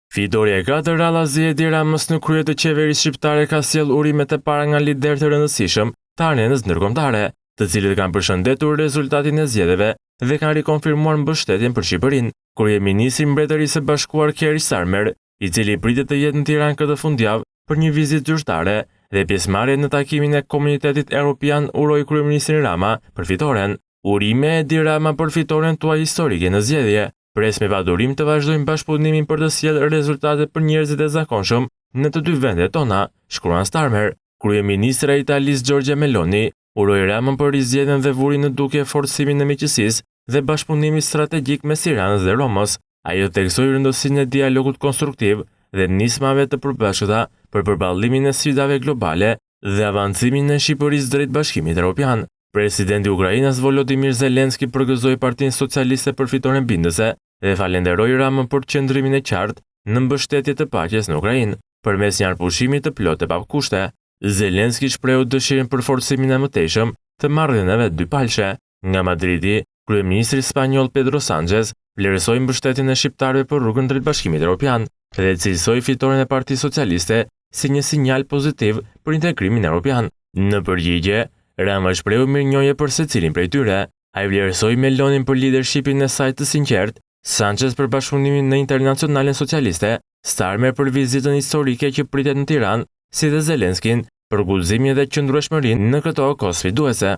Fitorja e katërt radhazi e Edi Ramës në krye të qeverisë shqiptare ka sjellë urimet e para nga liderë të rëndësishëm të arenës ndërkombëtare, të cilët kanë përshëndetur rezultatin e zgjedhjeve dhe kanë rikonfirmuar mbështetjen për Shqipërinë. Kryeministri i Mbretërisë së Bashkuar Keir Starmer, i cili pritet të jetë në Tiranë këtë fundjavë për një vizitë zyrtare dhe pjesëmarrje në takimin e Komunitetit Europian uroi kryeministrin Rama për fitoren. Urime Edi Rama për fitoren tuaj historike në zgjedhje. Pres me padurim të vazhdojmë bashkëpunimin për të sjellë rezultate për njerëzit e zakonshëm në të dy vendet tona, shkruan Starmer. Kryeministrja e Italisë Giorgia Meloni uroi Ramën për rizgjedhjen dhe vuri në dukje forcimin e miqësisë dhe bashkëpunimit strategjik mes Tiranës dhe Romës. Ajo theksoi rëndësinë e dialogut konstruktiv dhe nismave të përbashkëta për përballimin e sfidave globale dhe avancimin e Shqipërisë drejt Bashkimit Europian. Presidenti ukrainas Volodymyr Zelensky përgëzoi Partinë Socialiste për fitoren bindëse dhe falenderoi Ramën për qëndrimin e qartë në mbështetje të paqes në Ukrainë, përmes një armëpushimi të plotë e pa kushte. Zelensky shprehu dëshirën për forcimin e mëtejshëm të marrëdhënieve dypalëshe. Nga Madridi, kryeministri spanjoll Pedro Sanchez vlerësoi mbështetjen e shqiptarëve për rrugën drejt Bashkimit Europian dhe cilësoi fitoren e Partisë Socialiste si një sinjal pozitiv për integrimin europian. Në përgjigje, Rama shprehu mirënjohje për secilin prej tyre. Ai vlerësoi Melonin për lidershipin e saj të sinqertë, Sanchez për bashkëpunimin në Internacionalen Socialiste, Starmer për vizitën historike që pritet në Tiranë, si dhe Zelenskin për guximin dhe qëndrueshmërinë në këto kohë sfiduese.